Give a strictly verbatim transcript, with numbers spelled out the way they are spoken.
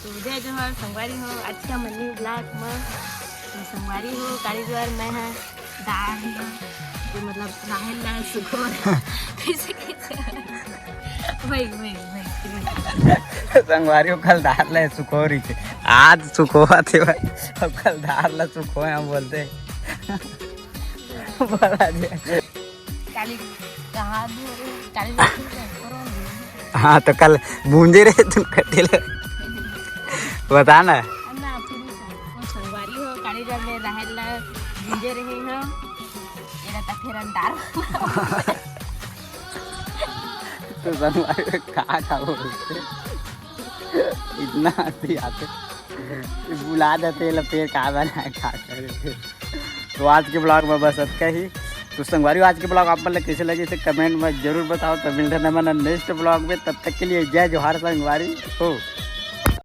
तो जय जोहार संगवारी हो, आज का मनी ब्लॉग में तो संगवारी हो, काली जोहार, मैं है दाल, तो मतलब राहेर ला सुखो कैसे कैसे भाई भाई भाई। संगवारी हो, कल दाल ला सुखो रही थे, आज सुखोवा थे भाई। अब कल दाल ला सुखो हम बोलते। बड़ा जे। काली कहाँ भी हो रही, काली हाँ, तो कल भूंजे रहे तुम कटेले। बता ना। ना फिर वो संगवारी हो, काली जोहार में राहेर ला भूंजे रहे हो, ये रहता फिर अंडार। तो संगवारी हो, का खाओ? इतना हंसी आते, बुला देते ला, फिर का बना, का करे? तो आज के ब्लॉग में बस अतका ही। तो संगवारी हो, आज के ब्लॉग आप मन ला कैसे लगे, इसे कमेंट में जरूर बताओ। तो मिलते हैं मन नेक्स्ट ब्लॉग में, तब तक के लिए जय जोहार संगवारी हो।